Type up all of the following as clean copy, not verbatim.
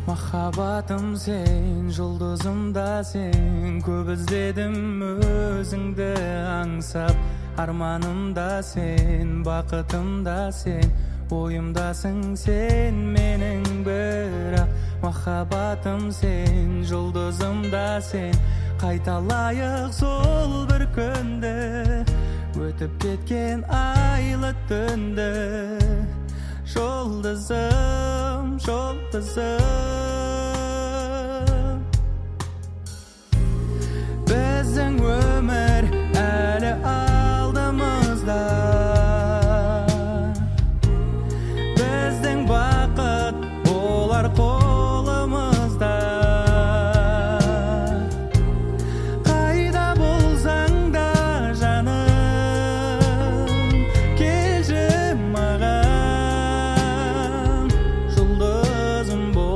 Махаббатым сен, жұлдызым да сен, көп іздедім өзіңді аңсап. Арманым да сен, бақытым да сен, ойымдасың сен менің бірақ. Махаббатым сен, жұлдызым да сен, қайталайық сол бір күнді, өтіп кеткен айлы түнді. Жұлдызым, жұлдызым, біздің өмір әлі алдымызда, біздің бақыт болар қолымызда. Қайда болсаң да жаным, келші маған, жұлдызым болып.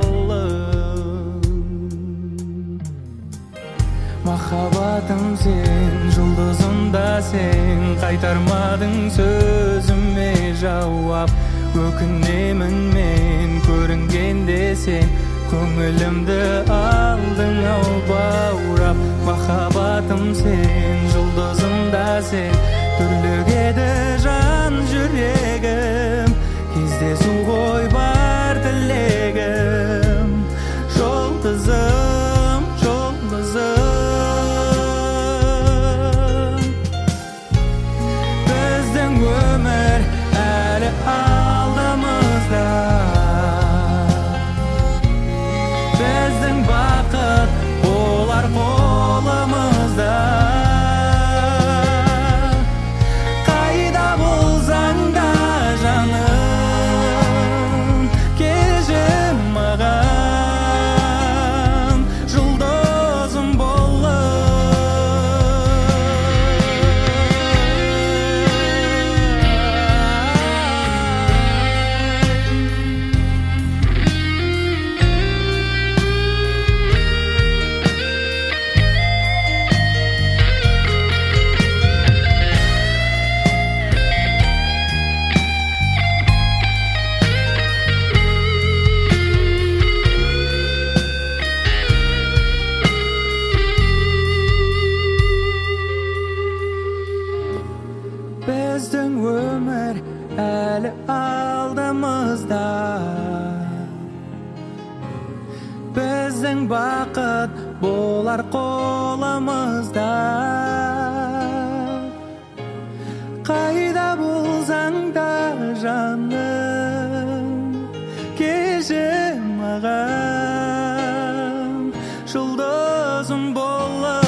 Махаббатым сен, жұлдызым да сен, қайтармадың сөзіме жауап. Өкінемін мен көрінгенде сен, көңілімді алдың ау баурап. Махаббатым сен, жұлдызым да сен, дүрлігеді жан жүрегім, кездесу ғой бар тілегім. Жұлдызым, жұлдызым, біздің өмір әлі алдымызда, біздің бақыт болар қолымызда. Қайда болсаң да жаным, келші маған, жұлдызым болып. Біздің өмір әлі алдымызда, біздің бақыт болар қолымызда. Қайда болсаң да жаным, келші маған, жұлдызым болып.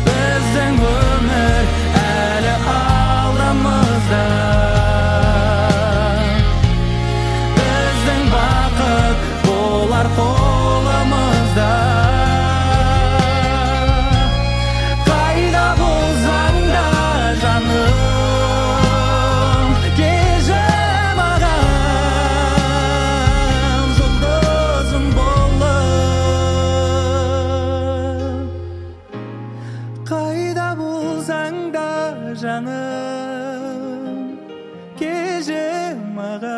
Біздің өмір әлі алдымызда, біздің бақыт болар қолымызда. Қайда болсаң да жаным, келші маған, жұлдызым болып. Қайда болсаң да жаным, келші маған.